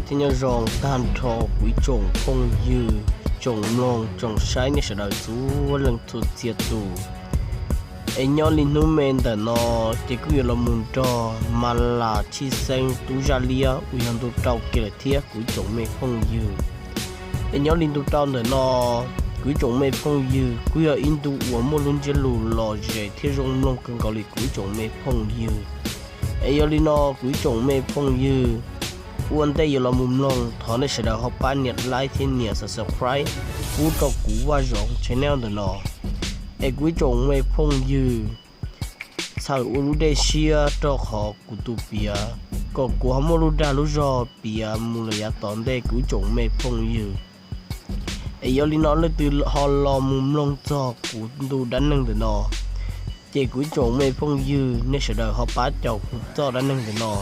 Thiab nyob zoo tag nrho kuv ib tsoom phooj ywg, tsoom mloog tsoom saib nej sawv daws txhua leej txhua txhia tus. Es nyob li hnub me ntawm no ces kuj yuav los mus nrog Mas Las Tshij Xeeb tub zaj liab uas yog ntu rau kiag lawm thiab kuv ib tsoom me phooj ywg. Es nyob li ntu rau ntawm no, kuv ib tsoom me phooj ywg, kuj yog ib ntu uas muaj lub ntsiab lus lom zem thiab zoo mloog kawg nkaus li kuv ib tsoom me phooj ywg. Es yog li no kuv ib tsoom me phooj ywg, ua ntej yuav los mus mloog, thov nej sawv daws ho pab nias like thiab nias subscribe pub rau kuv Vaj Zoov channel ntawm no. Es kuv ib tsoom me phooj ywg, txhawm ua lub dej siab rau qhov kuv tus piav, kom kuv ho muaj lub dag lub zog piav mus lawm yav tom ntej kuv ib tsoom me phooj ywg. Es yog li no leej twg ho los mus mloog txog kuv ntu dab neeg ntawm no, ces kuv ib tsoom me phooj ywg nej sawv daws ho pab caum kuv txoj dab neeg ntawm no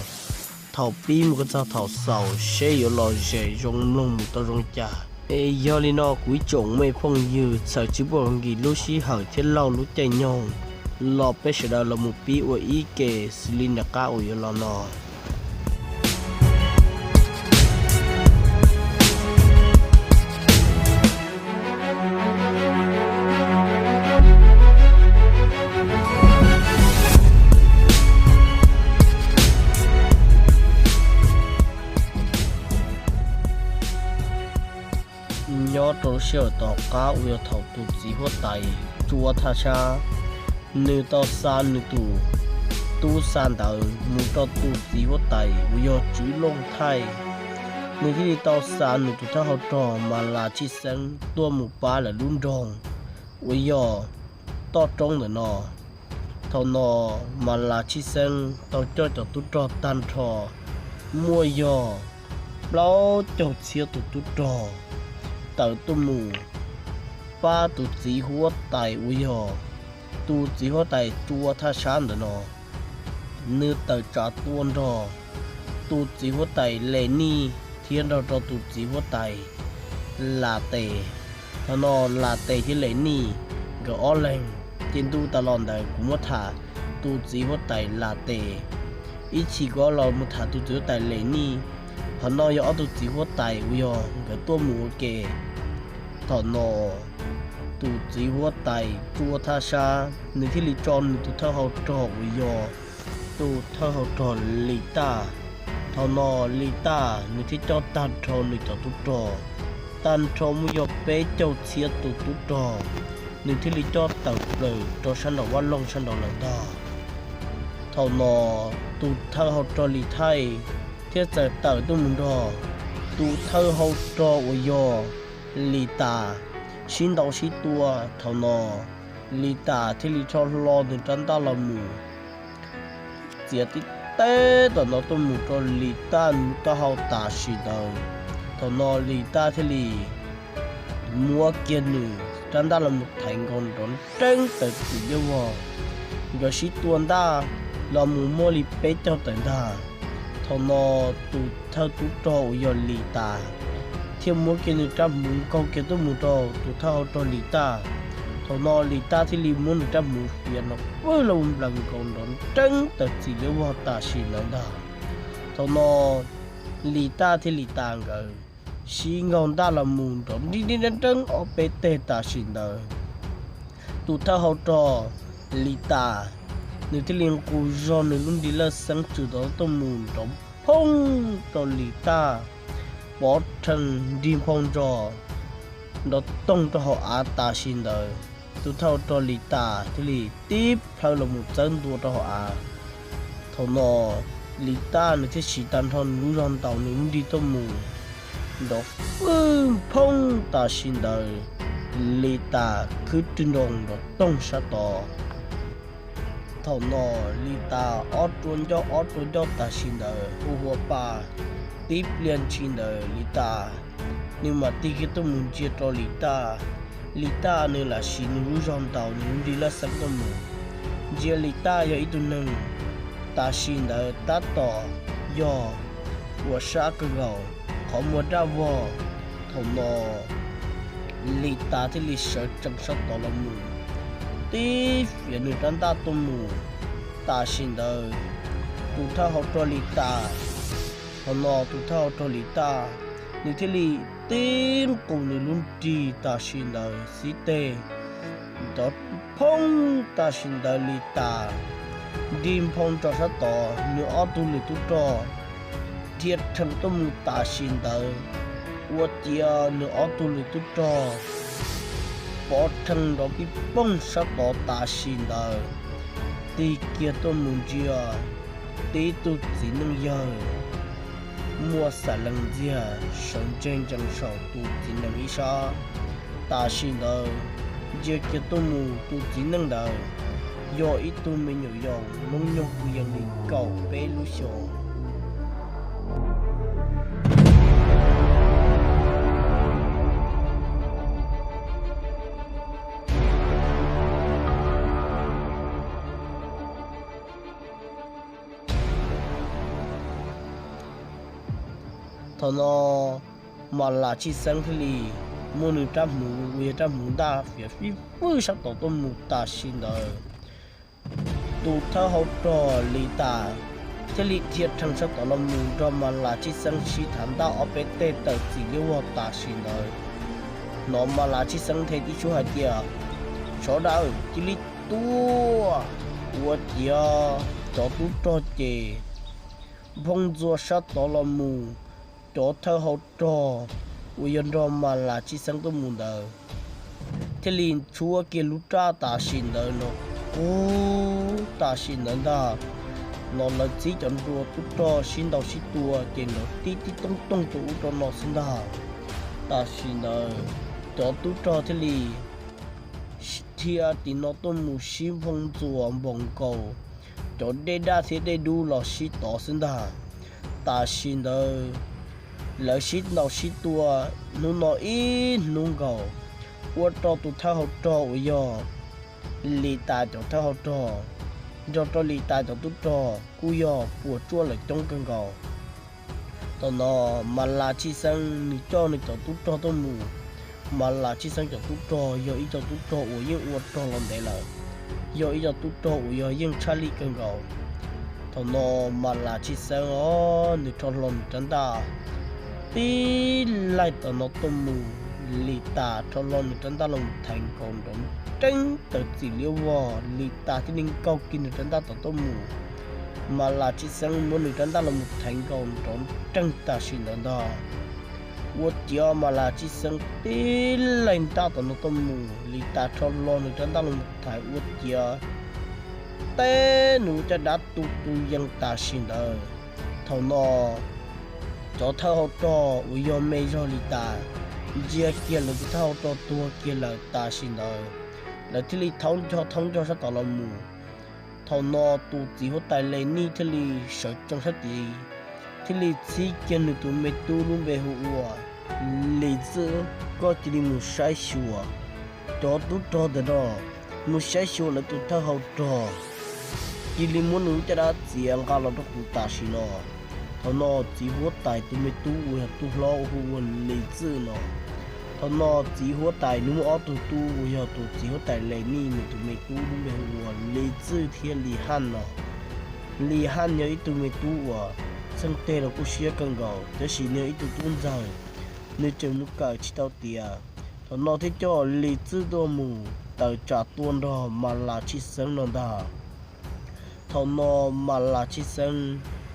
thaum pib mus kom txog thaum xaus seb yuav lom zem zoo mloog mus tau zoo cas. Es yog li no kuv ib tsoom me phooj ywg, txhawm tsis pub nkim lub sij hawm thiab laug lub caij nyoog, los peb sawv daws los mus pib ua ib ke xws li nram qab uas yuav los no. Nyob rau lub sij hawm tom qab uas yog thaum tus txiv huab tais Tsua Thaj Sab, nws tau xa nws tus tub xa ntawv mus rau tus txiv huab tais uas yog Tswv Looj Thaij, nws thiaj li tau xa nws tus thawj hau rog Mas Las Tshij Xeeb tuaj mus pab lawv lub nroog uas yog toj roob ntawm no. Thaum no Mas Las Tshij Xeeb tau coj cov tub rog tag nrho, muaj yog plaub caug txhiab tus tub rog tawm tuaj mus pab tus txiv huab tais uas yog tus txiv huab tais Tsua Thaj Sab ntawm no. Nws tawm tsam tua nrog tus txiv huab tais Les Nij thiab nrog rau tus txiv huab tais Las Tes. Thaum no Las Tes thiab Les Nij nkawd ob leeg, ces ntu tas los ntawd kuv muab tham tus txiv huab tais Las Tes, ib chim kuv los mus tham tus txiv huab tais Les Nij. Qhov no yog ob tug txiv huab tais uas yog nkawd tuaj mus ua ke. Thaum no tus txiv huab tais Tsua Thaj Sab nws thiaj li tso nws tus thawj hau rog uas yog tus thawj hau rog Lis Taj. Thaum no Lis Taj nws thiaj coj tag nrho nws cov tub rog, tag nrho muaj yog peb caug txhiab tus tub rog, nws thiaj li coj tawm plaws rau sab nraum Vaj Loog sab nraud lawm ntag. Thaum no tus thawj hau rog Lis Thaij thiaj txawm tawm tuaj mus nrog tus thawj hau rog uas yog Lis Tas sib ntaus sib tua. Thaum no Lis Tas thiaj li rho hlo nws rab ntaj los mus txiav tib teb tom no tuaj mus rau Lis Taj nws taub hau tam sim ntawd. Thaum no Lis Taj thiaj li muab kiag nws rab ntaj los mus thaiv nkaus nrov nreeb tawm txim liab vog. Nkawd sib tua ntaj los mus muaj li peb caug tawm ntag. Thaum no tus thawj tub rog uas yog Lis Tas thiaj muab kiag nws rab hmuv nkaug kiag tuaj mus rau tus thawj hau rog Lis Taj. Thaum no Lis Taj thiaj li muab nws rab hmuv fiav no pwb los nplaws nkaus nrov nreeb tawm txim liab vog tam sim ntawd ntag. Thaum no Lis Taj thiab Lis Tas nkawd sib nkaug ntaj los mus nrov nreeb nreeb ob peb teg tam sim ntawd. Tus thawj hau rog Lis Tas nws thiaj li nqus zog nws lub nrig laj xeeb tswm tod tuaj mus nrov phooj rau Lis Taj pov rhees nrig nphoo ntsos nrov toog rau hauv av tam sim ntawd. Tus thawj hau rog Lis Tas thiaj li tib plhaw los mus txawb ntua rau hauv av. Thaum no Lis Taj nws thiaj siv tag nrho nws lub zog ntaus nws lub nrig tuaj mus nrov fwj phoob tam sim ntawd. Lis Tas khwb rwg nroo nrov toog sab tod. Thaum no Lis Tas ob rua ncauj ob rua ncauj tam sim ntawd hu hua pa. Tib pliag ntshis ntawd Lis Tas nws mam tig kiag tuaj mus ntsia rau Lis Taj. Lis Taj nws lam siv nws lub zog ntaus nws lub nrig laj xeeb tuaj mus. Ntsia Lis Taj yog ib tug neeg tam sim ntawd tab tom yog ua sab kawg nkaus, qhov muag daj vog. Thaum no Lis Tas thiaj li sawv tsees sab tod los mus, tib fiav nws rab ntaj tuaj mus. Tam sim ntawd tus thawj hau rog Lis Tas Thaum no tus thawj hau rog Lis Taj, nws thiaj li tib nqus nws lub nrig tam sim ntawd xib teg, cov phoob tam sim ntawd Lis Tas nrig nphoo rau sab tod, nws ob tug lwm tub rog dhia rhees tuaj mus tam sim ntawd, ua ciav nws ob tug lwm tub rog pov rhees nrov pib poog sab tod tam sim ntawd, tig kiag tuaj mus ntsia tib tug txiv neej yawg muaj xam lees ntxiag sawv ntseg ntsees saum tus txiv nees ib sab. Tam sim ntawd ntsia kiag tuaj mus tus txiv neej ntawd yog ib tug me nyuam yaus hnub nyoog puv yees li kaum peb lub xyoos. Thaum no Mas Las Tshij Xeeb thiaj li muab nws rab hmuv uas yog rab hmuv ntaj fiav fib fwj sab tod tuaj mus tam sim ntawd. Tus thawj hau rog Lis Tas thiaj li dhia rhees sab tod los mus nrog Mas Las Tshij Xeeb sib tham ntaj ob peb teg tawm txim liab vog tam sim ntawd. Hnov Mas Las Tshij Xeeb nthe tib suab hais tias, sawv daws cia li tuaj! Ua ciav cov tub rog ces nphoo ntxuas sab tod los mus, cov thawj hau rog uas yog nrog Mas Las Tshij Xeeb tuaj mus ntawd thiaj li tshuab kiag lub raj tam sim ntawd no qub tam sim ntawd ntag. No lawv txib cov nruas tub rog sib ntaus sib tua ces nrov tib tib tooj tooj rau ub rau no xwb ntag. Tam sim ntawd cov tub rog thiaj li dhia tim no tuaj mus sib nphoo ntxuas npaum nkaus cov dej daj thiab dej dub los sib tov xwb ntag. Tam sim ntawd lawv sib ntaus sib tua hnub no ib hnub nkaus, ua rau tus thawj hau rog uas yog Lis Tas cov thawj hau rog nrog rau Lis Tas cov tub rog kuj yog puas tsuaj lawm coob kawg nkaus. Thaum no Mas Las Tshij Xeeb nws coj nws cov tub rog tuaj mus. Mas Las Tshij Xeeb cov tub rog yog ib co tub rog uas yeej ua rog los ntev lawm, yog ib co tub rog uas yog yeej tshaj lij kawg nkaus. Thaum no Mas Las Tshij Xeeb os nws rho hlo nws rab ntaj tib laig tom no tuaj mus, Lis Tas rho hlo nws rab ntaj los thaiv nkaus nrov nreeb tawm txim liab vog, Lis Tas thiaj li nkaug kiag nws rab ntaj tom tuaj mus. Mas Las Tshij Xeeb muab nws rab ntaj los mus thaiv nkaus nrov nreeg tam sim ntawd ntag. Ua ciav Mas Las Tshij Xeeb tib laig ntaj tom no tuaj mus, Lis Tas rho hlo nws rab ntaj los mus thaiv ua ciav teb nws caj dab tu tu yees tam sim ntawd. Thaum no cov thawj hau rog uas yog me zog Lis Tas ntsia kiag lawv tus thawj hau rog tuag kiag lawm tam sim ntawd, lawv thiaj li thaub nco thaub nco sab tod los mus. Thaum no tus txiv huab tais Les Nij thiaj li sawv tsees sab tid, thiaj li txhib kiag nws tus me tub lub npe hu ua Lis Txwj, koj cia li mus saib xyuas cov tub rog ntawm no, mus saib xyuas lawv tus thawj hau rog, cia li muab nws lub caj dab txiav nqa los rau kuv tam sim no. Thaum no txiv huab tais tus me tub uas yog tub hlob hu ua Lis Txwj no, thaum no txiv huab tais nws muaj ob tug tub uas yog tus txiv huab tais Les Nij nws tus me tub lub npe hu ua Lis Txwj thiab Lis Haj no. Lis Haj yog ib tug me tub uas txheej teg los kuj siab kawg nkaus, tab sis nws yog ib tug tub ntxawg, nws tseem mus kawm tsis tau tiav. Thaum no thiaj coj Lis Txwj tuaj mus tawm tsam tua nrog Mas Las Tshij Xeeb no ntag. Thaum no Mas Las Tshij Xeeb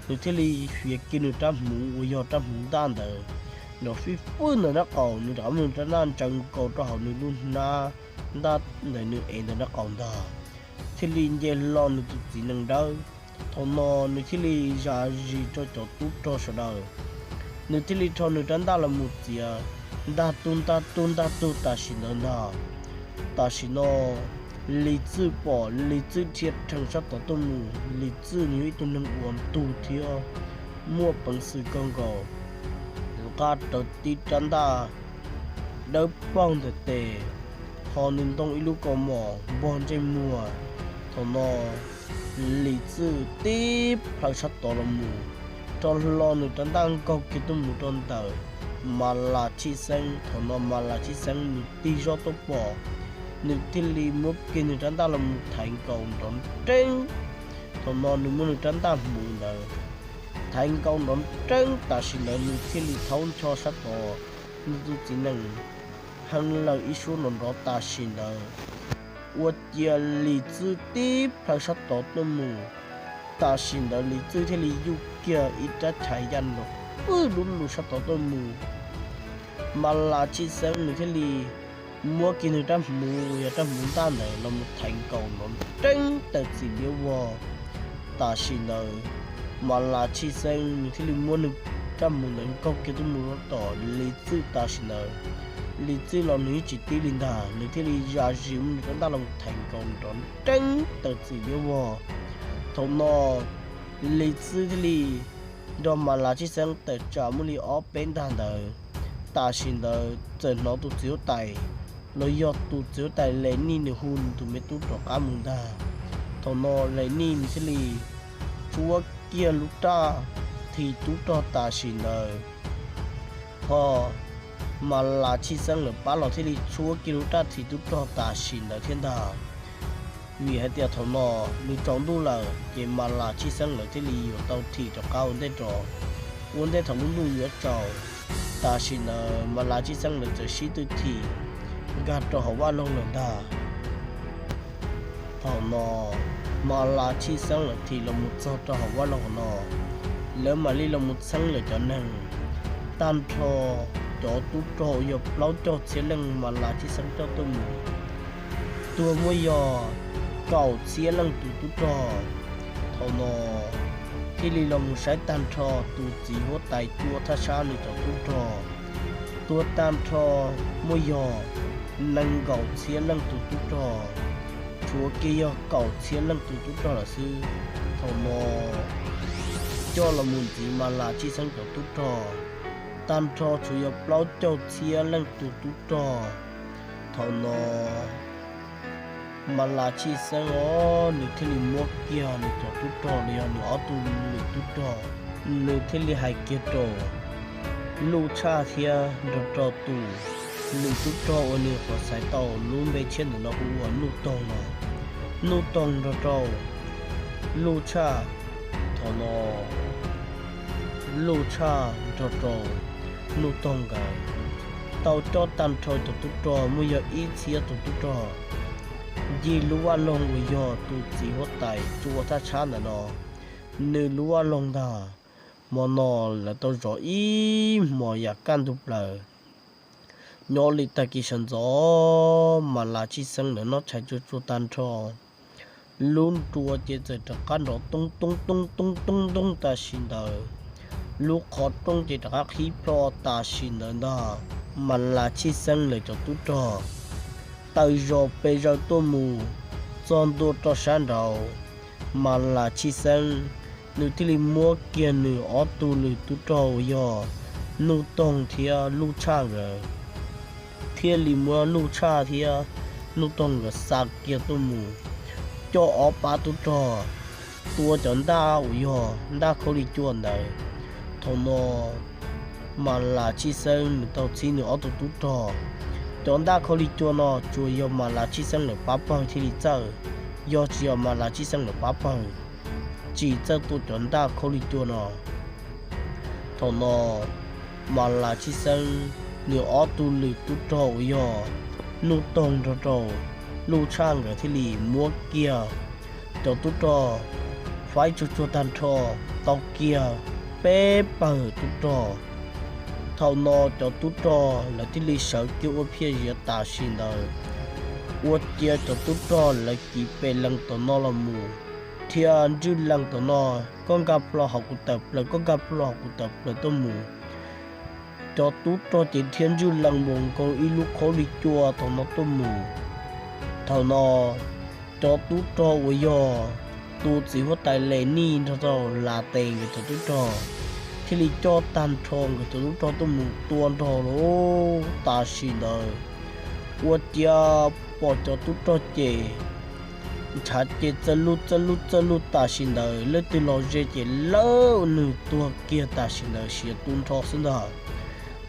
nws thiaj li fiav kiag nws rab hmuv uas yog rab hmuv ntaj ntawd, nrov fij fwj ntawm nraub qaum, nws rov muab nws rab ntaj ntsaws nkaus rau hauv nws lub hnab ntaj ntawm nws ev ntawm nraub qaum ntag, thiaj li nce hlo nws tus txiv nees dawb. Thaum no nws thiaj li zam zis rau cov tub rog sawv daws, nws thiaj li rho nws rab ntaj los mus txiav ntag tug ntag tug ntag tug tam sim ntawd ntag. Tam sim no Lis Txwj pom Lis Txwj dhia rhees sab tod tuaj mus, Lis Txwj nws yog ib tug neeg uas ntug thiab muaj peev xwm kawg nkaus, nqa rawv tib rab ntaj dawb paug ntawm tes, ho nws ntoo ib lub kaus mom npog ntsej muag. Thaum no Lis Txwj tib plhaw sab tod los mus, rho hlo nws rab ntaj nkaug kiag tuaj mus rau ntawm Mas Las Tshij Xeeb. Thaum no Mas Las Tshij Xeeb nws tig zoj tuaj pom, nws thiaj li muab kiag nws rab ntaj los mus thaiv nkaus nrov nreeb. Thaum no nws muab nws rab ntaj hmuv ntawd thaiv nkaus nrov nreeb, tam sim ntawd nws thiaj li thaub ncho sab tod nws tus txiv nees heev lawm ib suab nrov nrov tam sim ntawd. Ua ciav Lis Txwj tib plhaw sab tod tuaj mus, tam sim ntawd Lis Txwj thiaj li yuj kiag ib rab chais ya nrov pwj lub lus sab tod tuaj mus. Mas Las Tshij Xeeb nws thiaj li muab kiag nws rab hmuv, yog rab hmuv ntaj ntawd los mus thaiv nkaus nrov nreeb tawm txim liab vog. Tam sim ntawd Mas Las Tshij Xeeb nws thiaj li muab nws rab hmuv ntawd nkaug kiag tuaj mus rau tom Lis Txwj. Tam sim ntawd Lis Txwj los nws yeej tsis tib li ntag, nws thiaj li zam zis muab nws rab ntaj los thaiv nkaus nrov nreeb tawm txim liab vog. Thaum no Lis Txwj thiaj li nrog Mas Las Tshij Xeeb tawm tsam muaj li ob peb ntaj ntawd. Tam sim ntawd txawm hnov tus txiv huab tais, los yog tus txiv huab tais Les Nij nws hu nws tus me tub rov qab mus ntag. Thaum no Les Nij nws thiaj li tshuab kiag lub raj thim tub rog tam sim ntawd, ho Mas Las Tshij Xeeb lawv pab los thiaj li tshuab kiag lub raj thim tub rog tam sim ntawd thiab ntag. Vim hais tias thaum no nws tsaus ntuj lawm ces Mas Las Tshij Xeeb lawv thiaj li yuav tau thim rov qab ua ntej rau. Ua ntej thaum lub ntuj yuav tsaus, tam sim ntawd Mas Las Tshij Xeeb lawv txawm sib tw thim nkag rau hauv vaj loog lawm ntag. Thaum no Mas Las Tshij Xeeb lawv thim los mus txog rau hauv vaj loog no, lawv mam li los mus txheeb lawm cov neeg. Tag nrho cov tub rog uas yog plaub caug txhiab leej Mas Las Tshij Xeeb coj tuaj mus, tuag muaj yog kaum txhiab leej tus tub rog. Thaum no thiaj li los mus saib tag nrho tus txiv huab tais cua thaj sab nws cov tub rog, tuag tag nrho muaj yog nees nkaum txhiab leej tus tub rog, tshuav kiag yog kaum txhiab leej tus tub rog lawm xwb. Thaum no coj los mus ntxiv Mas Las Tshij Xeeb cov tub rog, tag nrho tshuav yog plaub caug txhiab leej tus tub rog. Thaum no Mas Las Tshij Xeeb os, nws thiaj li muab kiag nws cov tub rog los yog nws ob tug lwm tub rog, nws thiaj li hais kiag rau Luj Tshaj thiab nrog rau tus lwm tub rog uas nws qhuav xaiv tau lub npe tshiab ntawm no hu ua Nuj Toog no. Nuj Toog nrog rau Luj Tshaj, thaum no Luj Tshaj nrog rau Nuj Toog nkawd tau coj tag nrho cov tub rog muaj yog ib txhiab tus tub rog ncig lub vaj loog uas yog tus txiv huab tais cua thaj sab ntawm no nws lub vaj loog ntag. Hmo no lawv tau zov ib hmos yam kaj ntug plaws. Nyob li tag kis sawv ntxov Mas Las Tshij Xeeb lawv noj tshais tsuag tsuag tag nrho, lub nruas ces txawm rov qab nrov toob toob toob toob toob toob tam sim ntawd, lub qhov rooj ces rov qab qhib plho tam sim ntawd ntag. Mas Las Tshij Xeeb lawv cov tub rog tawm zos pes zaws tuaj mus txog ntua rau sab nraud, Mas Las Tshij Xeeb nws thiaj li muab kiag nws ob tug lwm tub rog uas yog Nuj Toog thiab Luj Tshaj nkawd, thiaj li muab Luj Tshaj thiab Nuj Toog nkawd xa kiag tuaj mus coj ob pab tub rog tua cov ntaj uas yog ntaj khaub lig cua ntawd. Thaum no Mas Las Tshij Xeeb nws tau txhib nws ob tug tub rog. Cov ntaj khaub lig cua no tsuas yog Mas Las Tshij Xeeb lawv pab pawg thiaj li txawj, yog tsis yog Mas Las Tshij Xeeb lawv pab pawg tsis txawj tua cov ntaj khaub lig cua no. Thaum no Mas Las Tshij Xeeb nws ob tug lwm tub rog uas yog Nuj Toog nrog rau Luj Tshaj nkawd thiaj li muab kiag cov tub rog faib tsuag tsuag tag nrho, tau kiag peb pawg tub rog. Thaum no cov tub rog lawv thiaj li sawv kiag ua phiaj ziav tam sim ntawd, ua cia cov tub rog lawv kiv pes lees tom no los mus, dhia ntswj lees tom no, koj nkag plho hauv kuv tawm plaws, koj nkag plho hauv kuv tawm plaws tuaj mus. Cov tub rog ces dhia ntswj lees npaum nkaus ib lub khaub lig cua thaum no tuaj mus. Thaum no cov tub rog uas yog tus txiv huab tais Les Nij nrog rau Las Tes nkawd cov tub rog thiaj li coj tag nrho nkawd cov tub rog tuaj mus tua nrog lawm tam sim ntawd. Ua cia pom cov tub rog ces ntshav ces txawj luj txawj luj txawj luj tam sim ntawd, leej twg los ze ces lawv nws tuag kiag tam sim ntawd siav tu nrho xwb ntag.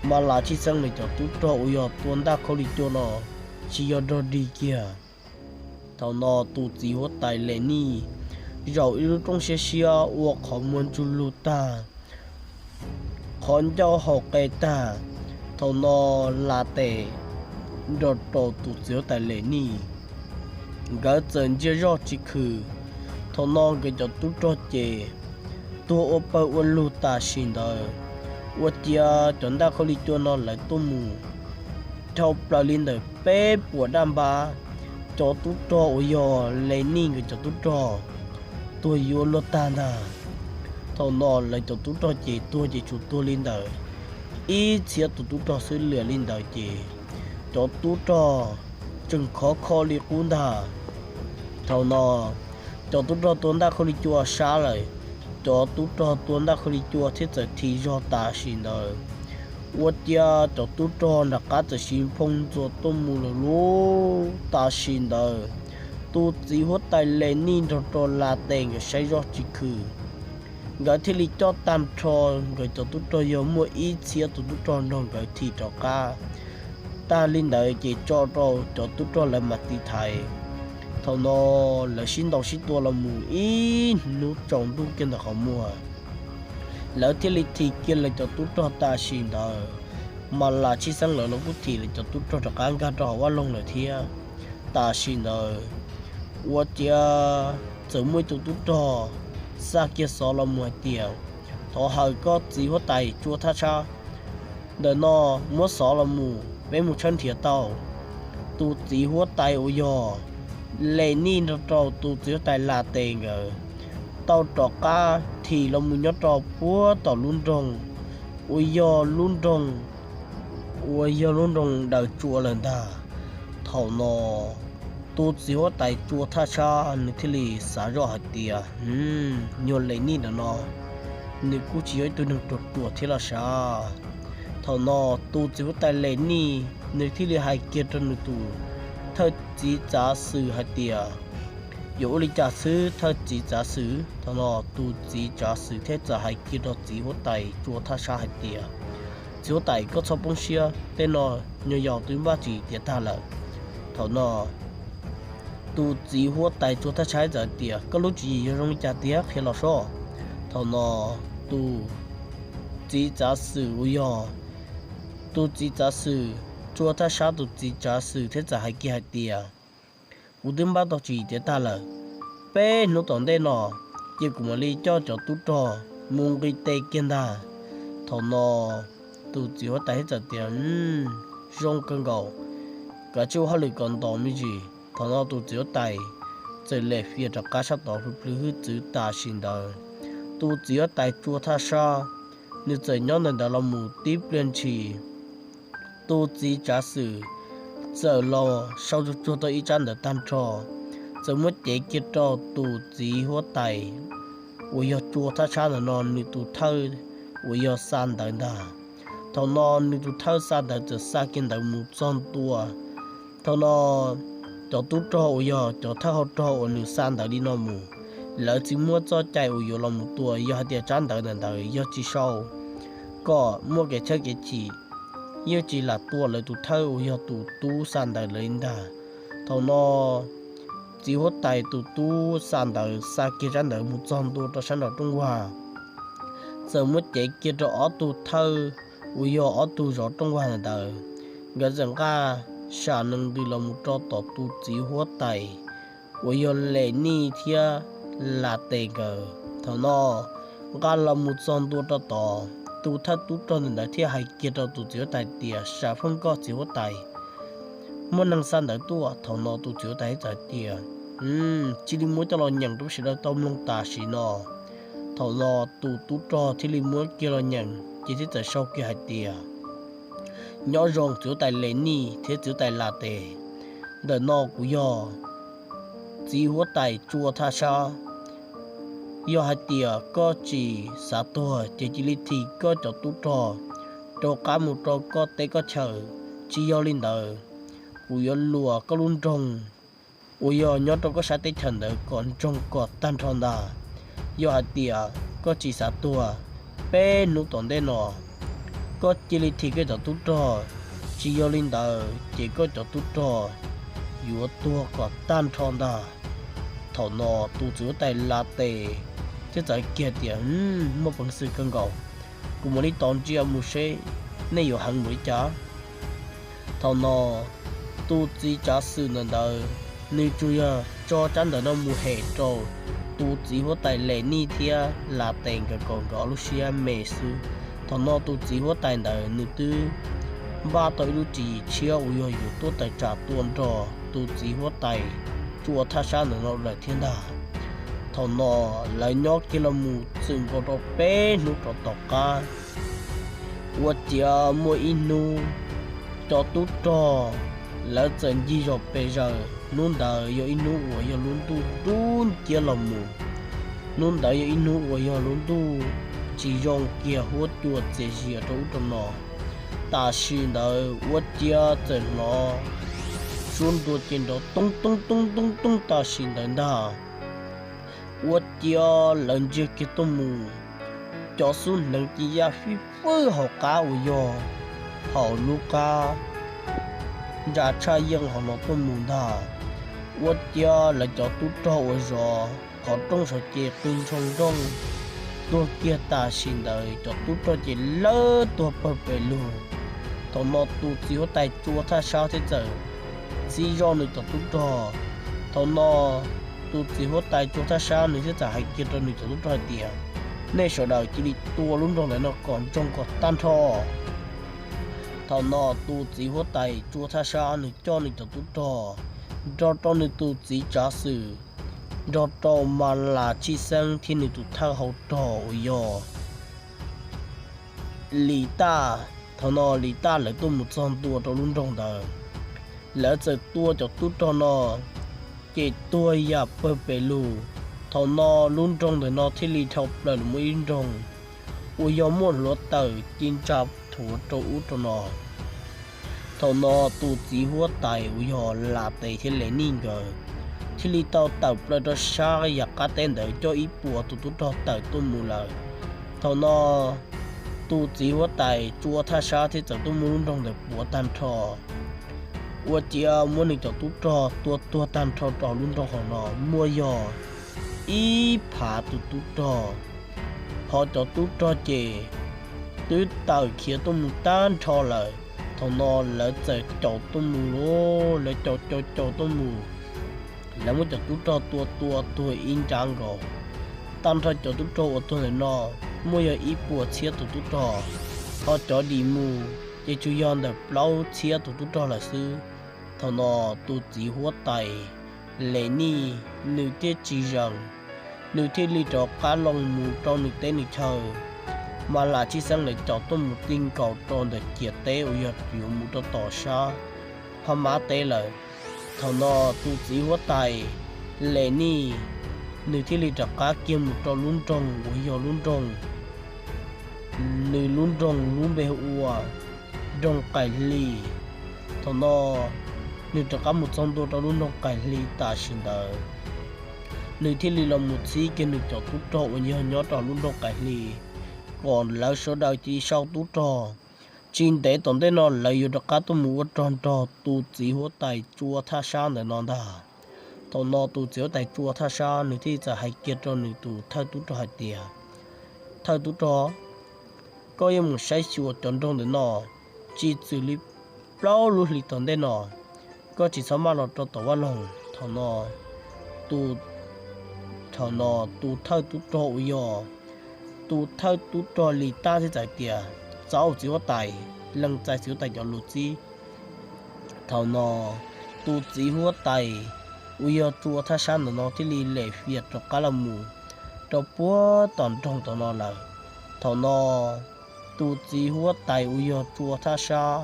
Mas Las Tshij Xeeb nws cov tub rog uas yog tua ntaj khaub lig cua no tsis yog rog dig kiag. Thaum no tus txiv huab tais Les Nij zaum ib lub rooj siab siab ua qhov muag ntsug lug tag, qhov ncauj haus qe tag. Thaum no Las Tes nrog rau tus txiv huab tais Les Nij nkawd txawm ntsia zoj tsis khwm. Thaum no nkawd cov tub rog ces tuag ua pawg ua lug tam sim ntawd. Ua ciav cov ntaj qhauv lig cua no lawv tuaj mus dhau plaws li ntawm peb puas daj npab. Cov tub rog uas yog Les Nij nkawd cov tub rog tuag yuav luag tag ntag. Thaum no lawv cov tub rog ces tuag ces tsuas tuag li ntawm ib txhiab tus tub rog xwb. Liam li ntawd ces cov tub rog tseem khov kho li qub ntag. Thaum no cov tub rog tua ntaj qhauv lig cua sab lawm, cov tub rog tua ntaj qhauv lig cua thiab txawm thim zog tam sim ntawd. Ua ciav cov tub rog nram qab txawm siv nphoo ntxuas tuaj mus lawm lauj. Tam sim ntawd tus txiv huab tais Les Nij nrog rau Las Tes nkawd saib zoj tsis khwm, nkawd thiaj li coj tag nrho nkawd cov tub rog yog muaj ib txhiab tus tub rog nrog nkawd thim rov qab. Tag li ntawd ces tso rau cov tub rog lawv mam tiv thaiv. Thaum no lawv sib ntaus sib tua los mus ib hnub tsaus ntuj kiag ntawm qhov muag, lawv thiaj li thim kiag lawv cov tub rog tam sim ntawd. Mas Lam Tshij Xeeb lawv los kuj thim lawv cov tub rog rov qab nkag rau hauv vaj loog lawm thiab. Tam sim ntawd ua ciav txawm muaj ib tug tub rog xa kiag xov los mus hais tias, thov hawm koj txiv huab tais Tsua Thaj Sab ntawm no muab xov los mus, peb mus tshawb nrhiav tau tus txiv huab tais uas yog Les Nij nrog rau tus txiv huab tais Las Tes nkawd tau rov qab thim los mus nyob rau puag tom lub nroog uas yog lub nroog, uas yog lub nroog Daws Tsua lawm ntag. Thaum no tus txiv huab tais Tsua Thaj Sab nws thiaj li xav zoj hais tias, nyuag Les Nij ntawm no nws kuj tsis yog ib tug neeg ruam ruam thiab los sav. Thaum no tus txiv huab tais Les Nij nws thiaj li hais kiag rau nws tus thawj txiv tsav xwm hais tias, yuav ua li cas xwb thawj txiv tsav xwm? Thaum no tus txiv tsav xwm thiaj txawm hais kiag rau txiv huab tais Tsua Thaj Sab hais tias, txiv huab tais, koj txhob poob siab, tej no nyuag yaus twb npaj tsis tiav tag lawm. Thaum no tus txiv huab tais Tsua Thaj Sab txawm hais tias, koj lub tswv yim yog zoo li cas tiag qhia los sob. Thaum no tus txiv tsav xwm uas yog, tus txiv tsav xwm, Tsua Thaj Sab tus txiv tsav xwm thiaj txawm hais kiag hais tias, kuv twb npaj tau tswv yim tiav tag lawm. Peb hnub tom ntej no ces kuv mam li coj cov tub rog mus nqis tes kiag ntag. Thaum no tus txiv huab tais thiaj txawm tias, zoo kawg nkaus, kav tsij ua hauj lwm kom nto me ntsis. Thaum no tus txiv huab tais txawm lem fias rov qab sab tod plhws hwj txwv tam sim ntawd. Tus txiv huab tais Tsua Thaj Sab nws txawm nyob ntawm ntawd los mus tib pliag ntshis, tus txiv tsav xwm txawm los sau tsuag tsuag tau ib tsab ntawv tag nrho, txawm muab cev kiag rau tus txiv huab tais uas yog Tsua Thaj Sab ntawm no nws tus thawj uas yog xa ntawv ntag. Thaum no nws tus thawj xa ntawv txawm xa kiag ntawv mus txog ntua. Thaum no cov tub rog uas yog cov thawj hau rog uas nws xa ntawv li no mus, lawv tsis muaj txoj cai uas yuav los mus tua. Yog hais tias tsab ntawv ntawm ntawd yog tsis sau kom muaj kev tshawb kev chim, yeej tsis lam tua lawv tus thawj uas yog tus tub xa ntawv lawv li ntag. Thaum no txiv huab tais tus tub xa ntawv xa kiag tsab ntawv mus txog ntua rau sab nraum rooj vag, txawm muab cev kiag rau ob tug thawj uas yog ob tug zov rooj vag ntawd. Nkawd txawm nqaj sam nees ntws los mus rau tom tus txiv huab tais uas yog Les Nij thiab Las Tes nkawd. Thaum no nqaj los mus txog ntua rau tod, tus thawj tub rog ntawd thiaj hais kiag rau tus txiv huab tais tias, sam phooj koj txiv huab tais, muaj neeg xa ntawv tuaj. Thaum no tus txiv huab tais txawm tias, cia li muab coj los nyeem rau sawv daws tau mloog tam sim no. Thaum no tus tub rog thiaj li muab kiag los nyeem ces thiaj txawm sau kiag hais tias, nyob zoo txiv huab tais Les Nij thiab txiv huab tais Las Tes. Ntawm no kuv yog txiv huab tais Tsua Thaj Sab. Yog hais tias koj tsis xav tuag ces cia li thim koj cov tub rog rov qab mus rau koj teb koj chaw. Tsis yog li ntawd, kuv yuav luam koj lub nroog uas yog nyob rau koj sab teb chaws ntawd kom ntsoog kom tag nrho ntag. Yog hais tias koj tsis xav tuag, peb hnub tom ntej no koj cia li thim koj cov tub rog, tsis yog li ntawd ces koj cov tub rog yuav tuag kom tag nrho ntag. Thaum no tus txiv huab tais Las Tes thiaj txawm kiag tias, muaj peev xwm kawg nkaus. kuv mam li tos ntsia mus seb nej yuav heev npaum li cas. Thaum no tus txiv tsav xwm ntawm ntawd nws tsuas yog tso tsab ntawv no mus hem rau tus txiv huab tais Les Nij thiab Las Tes nkawd kom nkawd ob lub siab me xwb. Thaum no tus txiv huab tais ntawd nws twb npaj tau ib lub tswv yim tshiab uas yog yuav tuaj tawm tsam tua nrog tus txiv huab tais Tsua Thaj Sab ntawm no lawm thiab ntag. Thaum no lawv nyob kiag los mus txwm nkaus rau peb hnub rov tom qab, ua ciav muaj ib hnub cov tub rog lawv txawm ncig zos pes zaws. Hnub ntawd yog ib hnub uas yog lub ntuj dub nciab los mus. Hnub ntawd yog ib hnub uas yog lub ntuj tsis zoo kiag, huab cua txias zias rau ub rau no. Tam sim ntawd ua ciav txawm hnov suab nrua ces nrov toob toob toob toob toob tam sim ntawd ntag. Ua ciav lawv ntsia kiag tuaj mus, cov xub hneev ci yaj fib fwb hauv qab uas yog hauv lub qab ntsa tshaj yeej hauv no tuaj mus ntag. Ua ciav lawv cov tub rog uas zov qhov rooj saum ces qw ntshoo nrooj tuag kiag tam sim ntawd, cov tub rog ces lawv tuag pawg pes lug. Thaum no tus txiv huab tais Tsua Thaj Sab thiaj txawm txib zoj nws cov tub rog. Thaum no tus txiv huab tais Tsua Thaj Sab nws thiaj txawm hais kiag rau nws cov tub rog hais tias, nej sawv daws cia li tua lub nroog ntawm no kom ntsoog kom tag nrho. Thaum no tus txiv huab tais Tsua Thaj Sab nws coj nws cov tub rog nrog rau nws tus txiv tsav xwm, nrog rau Mas Las Tshij Xeeb thiab nws tus thawj hau rog uas yog Lis Taj. Thaum no Lis Taj lawv tuaj mus txog ntua rau lub nroog ntawd, lawv txawm tua cov tub rog no ces tuag yam pawg pes lug. Thaum no lub nroog ntawm no thiaj li dhau plaws los muaj ib nroog uas yog muaj hluav taws ci ntsa thuav rau ub rau no. Thaum no tus txiv huab tais uas yog Las Tes thiab Les Nij nkawd thiaj li tau tawm plaws rau sab yam qab teb ntawd coj ib puas tus tub rog tawm tuaj mus lawm. Thaum no tus txiv huab tais Tsua Thaj Sab thiaj txawm tuaj muab lub nroog ntawd puav tag nrho. Ua ciav muab nws cov tub rog tua tuag tag nrho rau lub nroog hauv no muaj yog ib phav tus tub rog, ho cov tub rog ces twb tawm khiav tuaj mus tag nrho lawm. Thaum no lawv txawm caum tuaj mus lauj, lawv caum caum caum tuaj mus, lawv muab cov tub rog tua tua tuag ib nrab nkaus. Tag nrho cov tub rog uas tuag ntawm no muaj yog ib puas txhiab tus tub rog, ho cov dim mus ces tsuas yog ntawm plaub txhiab tus tub rog lawm xwb. Thaum no tus txiv huab tais Les Nij nws thiaj tsis zees, nws thiaj li rov qab los mus rau nws teb nws chaw. Mas Las Tshij Xeeb lawv caum tuaj mus ti nkaus rau ntawm ciam teb uas yog yuav mus rau tom sab Phab Mab teb lawm. Thaum no tus txiv huab tais Les Nij nws thiaj li rov qab kiag mus rau lub nroog uas yog lub nroog, nws lub nroog lub npe hu ua nroog Qaim Hli. Thaum no nws rov qab mus txog ntua rau lub nroog Qaim Hli tam sim ntawd, nws thiaj li los mus txib kiag nws cov tub rog uas yog nyob rau lub nroog Qaim Hli kom lawv sawv daws cia li sau tub rog. Tsis ntev tom ntej no lawv yuav rov qab tuaj mus ua rog nrog tus txiv huab tais Tsua Thaj Sab ntawm no ntag. Thaum no tus txiv huab tais Tsua Thaj Sab nws thiaj li txawm hais kiag rau nws tus thawj tub rog hais tias, thawj tub rog, koj yuav mus saib xyuas cov nroog ntawm no, tsis txwm li plaub lub hlis tom ntej no, koj tsis txhob maj los rau tom vaj loog. Thaum no tus, thaum no tus thawj tub rog uas yog tus thawj tub rog Lis Taj thiaj txawm hais tias, txaus txiv huab tais, lees txais txiv huab tais cov lus txib. Thaum no tus txiv huab tais uas yog Tsua Thaj Sab ntawm no thiaj li lem fias rov qab los mus rau puag tom nroog tom no lawm. Thaum no tus txiv huab tais uas yog Tsua Thaj Sab,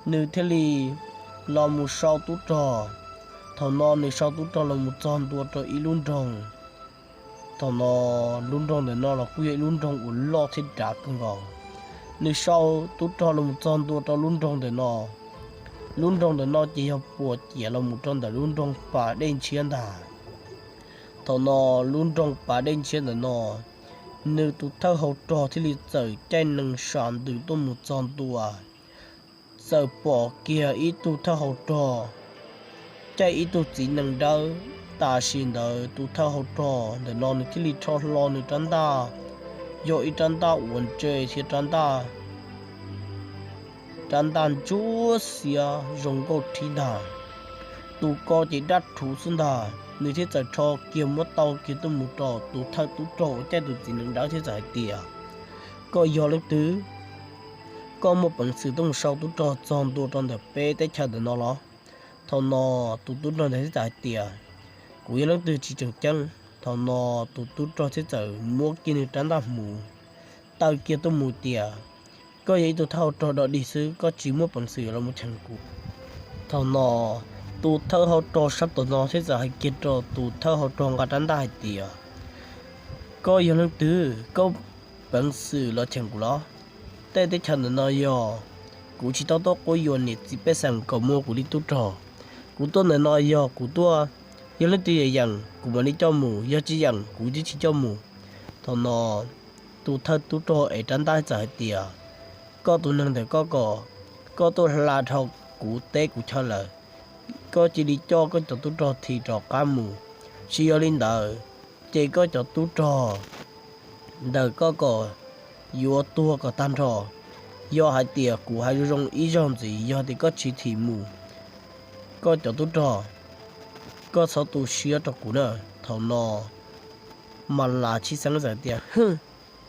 nws thiaj li los mus sau tub rog. Thaum no nws sau tub rog los mus txog ntua rau ib lub nroog. Thaum no lub nroog ntawm no los kuj yog ib lub nroog uas loj thiab dav kawg nkaus. Nws sau tub rog los mus txog ntua rau lub nroog ntawm no. Lub nroog ntawm no ces yog puas ciam los mus rau ntawm lub nroog Pas Dej Ntshiab ntag. Thaum no lub nroog Pas Dej Ntshiab ntawm no, nws tus thawj hau rog thiaj li txawm caij nees sam ntws tuaj mus txog ntua. Txawm pom kiag ib tug thawj hau rog caij ib tug txiv nees dawb. Tam sim ntawd tus thawj hau rog ntawm no nws thiaj li rho hlo nws rab ntaj yog ib rab ntaj uas ntse thiab rab ntaj, rab ntaj ntsuab xiab zoo nkauj rhib ntag. Tus ko ces dab rhuv xwb ntag, nws thiaj txawm rho kiag muab tau kiag tuaj mus rau tus thawj tub rog uas caij tus txiv nees dawb thiab txawm hais tias, koj yog leej twg? Koj muaj peev xwm tuaj mus sau tub rog txog ntua rau ntawm peb teb chaws ntawm no los? Thaum no tus tub rog ntawd thiaj txawm hais tias, kuv yog leej twg tsis tseem ceeb. Thaum no tus tub rog thiaj txawm muab kiag nws rab ntaj hmuv taw kiag tuaj mus tias, koj yog ib tug thawj hau rog dog dig xwb, koj tsis muaj peev xwm los mus cheem kuv. Thaum no tus thawj hau rog sab tom no thiaj txawm hais kiag rau tus thawj hau rog nqa rab ntaj hais tias, koj yog leej twg? Koj peev xwm los cheem kuv los? Tej teb chaws ntawm no yog kuv tsis tau tuaj quab yuam niam txiv pej xeem kom muaj kuv li tub rog. Kuv tuaj ntawm no yog kuv tuaj, yog leej twg yeem yeem kuv mam li coj mus, yog tsis yeem kuv twb tsis coj mus. Thaum no tus thawj tub rog ev rab ntaj txawm hais tias, koj tus neeg ntawm koj ko, koj tuaj hla dhau kuv teb kuv chaw lawm, koj cia li coj koj cov tub rog thim rov qab mus, tsis yog li ntawd ces koj cov tub rog ntawm koj ko yuav tuag kom tag nrho. Yog hais tias kuv hais zoo zoo ib zaug ntxiv, yog tias koj tsis thim mus koj cov tub rog, koj txhob tu siab rau kuv na. Thaum no Mas Las Tshij Xeeb txawm tias,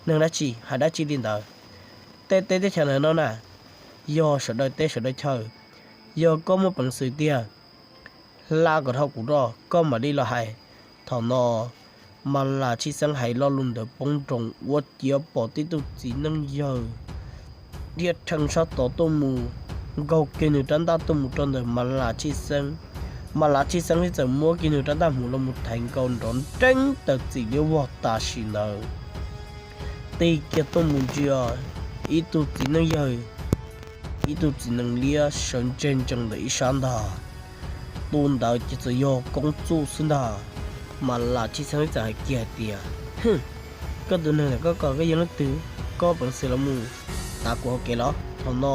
neeg dab tsi hais dab tsi li ntawd? Tej teb teb chaws ntawm no na yog sawv daws teb sawv daws chaw, yog koj muaj peev xwm tiag, hla kom dhau kuv rau koj mam li los hais. Thaum no Mas Las Tshij Xeeb hais lo lus ntawd poob nroos ua ciav pom tib tug txiv neej yawg dhia rhees sab tod tuaj mus, nkaug kiag nws rab ntaj tuaj mus rau ntawm Mas Las Tshij Xeeb. Mas Las Tshij Xeeb thiaj txawm muab kiag nws rab ntaj hmuv los mus thaiv nkaus nrov nreeb tawm txim liab vog tam sim ntawd. Tig kiag tuaj mus ntsia ib tug txiv neej yawg, ib tug txiv neej liab sawv ntseg ntsees ntawm ib sab ntag. Tus ntawd ces txawm yog Koob Txuj xwb ntag. Mas Las Tshij Xeeb txawm hais kiag hais tias, koj tus neeg ntawm koj ko koj yog leej twg? Koj peev xwm los mus tav kuv hauv kev los? Thaum no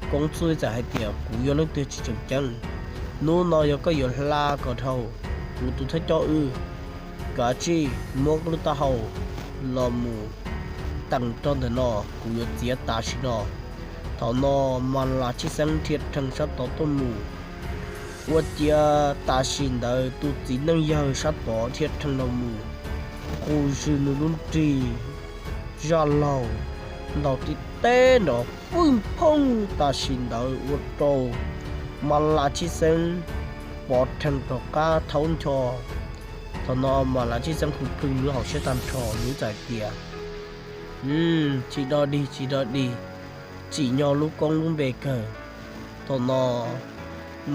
Koob Txuj txawm hais tias, kuv yog leej twg tsis tseem ceeb. Hnub no yog koj yuav hla kom dhau kuv tus thawj coj wb, kav tsij muab koj lub taub hau los mus teem rau ntawm no, kuv yuav txiav tam sim no. Thaum no Mas Las Tshij Xeeb dhia rhees sab tod tuaj mus, ua ciav tam sim ntawd tus txiv neej yawg sab tod dhia rhees los mus, qus zws nws lub nrig zaj laug ntaus tib teb nrov fwj phooj tam sim ntawd ua rau Mas Las Tshij Xeeb pov rhees rov qab thaub ncho. Thaum no Mas Las Tshij Xeeb plhws plhws nws hauv siab tag nrho, nws txawm hais tias, tsis dog dig tsis dog dig, tsim nyog lub koob lub npe kawg. Thaum no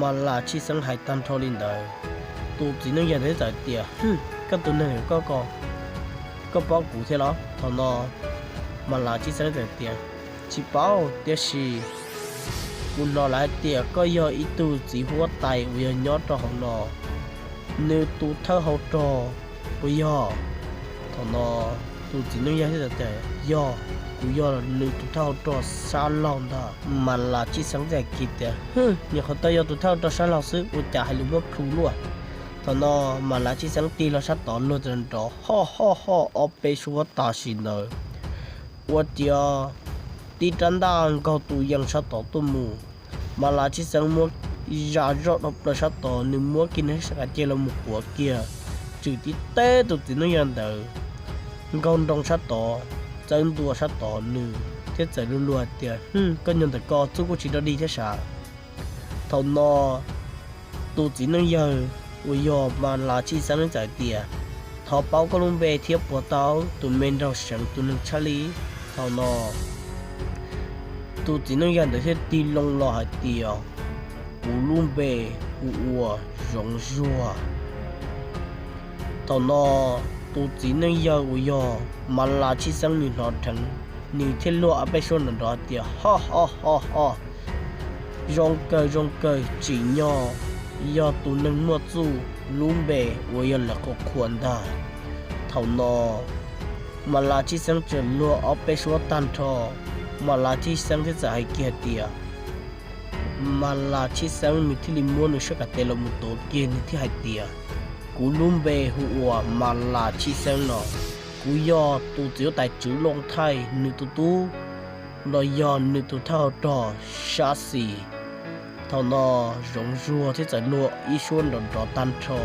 Mas Las Tshij Xeeb hais tag nrho li ntawd, tus txiv neej yawg ntawd txawm tias, koj tus neeg koj ko, koj paub kuv thiab los? Thaum no Mas Las Tshij Xeeb txawm tias, tsis paub, tiam sis kuv hnov lawv hais tias koj yog ib tug txiv huab tais uas yog nyob rau hauv no, nws tus thawj hau rog puas yog? Thaum no tus txiv neej yawg thiaj tias, yog, kuv yog nws tus thawj hau rog sab laug ntag. Mas Las Tshij Xeeb txawm hais kiag tias, nyuam qhuav tau yog tus thawj hau rog sab laug xwb ua cas hais lus muab plhu luaj. Thaum no Mas Las Tshij Xeeb tig los sab tod luag txawm nrov hoj hoj hoj ob peb suab tam sim ntawd, ua ciav tib rab ntaj nkaug tus yees sab tod tuaj mus. Mas Las Tshij Xeeb muab zam zoj dhau plaws sab tod, nws muab kiag nws sab kav cia los mus quav kiag, tswm tib teb tus txiv neej yawg ntawd nkaug nroo sab tod, txawb ntua sab tod, nws thiaj txawm luag luag tias, koj nyob ntawm ko xwb kuj tsis dog dig thiab sav. Thaum no tus txiv neej yawg uas yog Mas Las Tshij Xeeb txawm tias, thov paub koj lub npe thiab puas tau tus me nraug seev tus neeg tshaj li. Thaum no tus txiv neej yawg ntawd thiaj tig loo los hais tias, kuv lub npe hu ua Zoov Zuag. Thaum no tus txiv neej yawg uas yog Mas Las Tshij Xeeb nws hnov dheev, nws thiaj luag ob peb suab nrov nrov hais tias, ho ho ho ho, zoo kawg zoo kawg, tsim nyog yog tus neeg muaj txuj, lub npe uas yog lawv qhuas qhuas ntag. Thaum no Mas Las Tshij Xeeb txawm luag ob peb suab tag nrho, Mas Las Tshij Xeeb thiaj txawm hais kiag tias, Mas Las Tshij Xeeb nws thiaj li muab nws sab kav tes los mus tuav kiag, nws thiaj hais tias, kuv lub npe hu ua Mas Las Tshij Xeeb no, Kuv yog tus txiv huab tais Tswv Looj Thaij nws tus tub, los yog nws tus thawj hauv rog sab xis. Thaum no Zoov Zuag thiaj txawm luag ib suab nrov nrov tag nrho.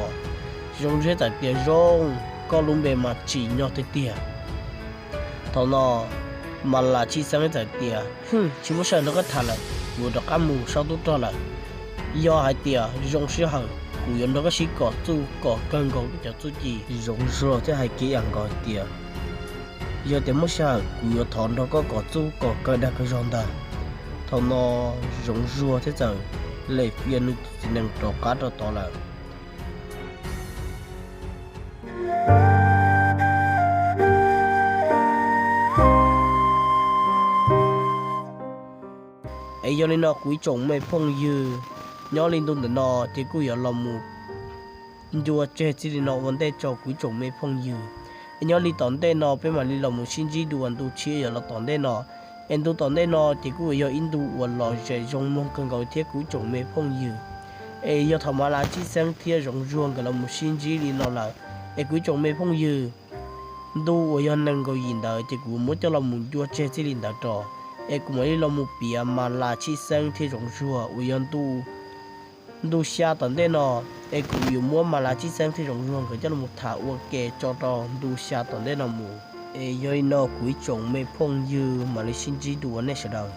Zoov Zuag thiaj txawm tias, Zoov, koj lub npe mas tsim nyog tiag tiag. Thaum no Mas Las Tshij Xeeb txawm tias, Hwm, tsis muaj sij hawm nrog koj tham lawm, kuv rov qab mus saib tub rog lawm. Yog hais tias zoo sij hawm, kuv yuav nrog koj sib kom txuj kom kawg nkaus cov txuj ci. Zoov Zuag thiaj hais kiag ib yam nkaus hais tias, Yog tias muaj sij hawm, kuv yuav thov nrog koj kom txuj kom kawg dag kawg zog ntag. Thaum no Zoov Zuag thiaj txawm lem fia nws tus txiv nees rov qab rau tod lawm. Es yog li no kuv ib tsoom me phooj ywg, nyob li ntu ntawm no ces kuj yuav los mus ncua tseg txij li no ua ntej tso kuv ib tsoom me phooj ywg. Es nyob li tom ntej no peb mam li los mus sib ntsib dua ntu tshiab yuav los tom ntej no. Es ntu tom ntej no ces kuj yog ib ntu uas lom zem zoo mloog kawg nkaus thiab kuv ib tsoom me phooj ywg. Es yog thaum Mas Las Tshij Xeeb thiab Zoov Zuag nkawd los mus sib ntsib li no lawm, es kuv ib tsoom me phooj ywg, ntu uas yog nees nkaum yim ntawd ces kuv muab coj los mus ncua tseg txij li ntawd rau, es kuv mam li los mus piav Mas Las Tshij Xeeb thiab Zoov Zuag uas yog ntu xya tom ntej no, es kuv yuav muab Mas Las Tshij Xeeb thiab Zoov Zuag nkawd coj los mus tham ua ke tso rau ntu xya tom ntej no mus. Es yog li no kuv ib tsoom me phooj ywg mam li sib ntsib dua nej sawv daws,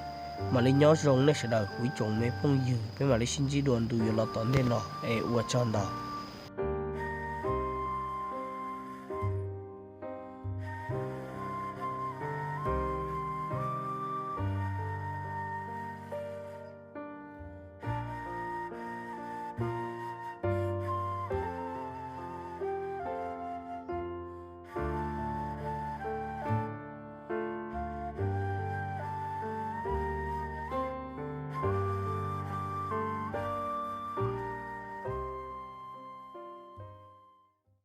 mam li nyob zoo nej sawv daws kuv ib tsoom me phooj ywg, peb mam li sib ntsib dua ntu yuav los tom ntej no, es ua tsaug ntau.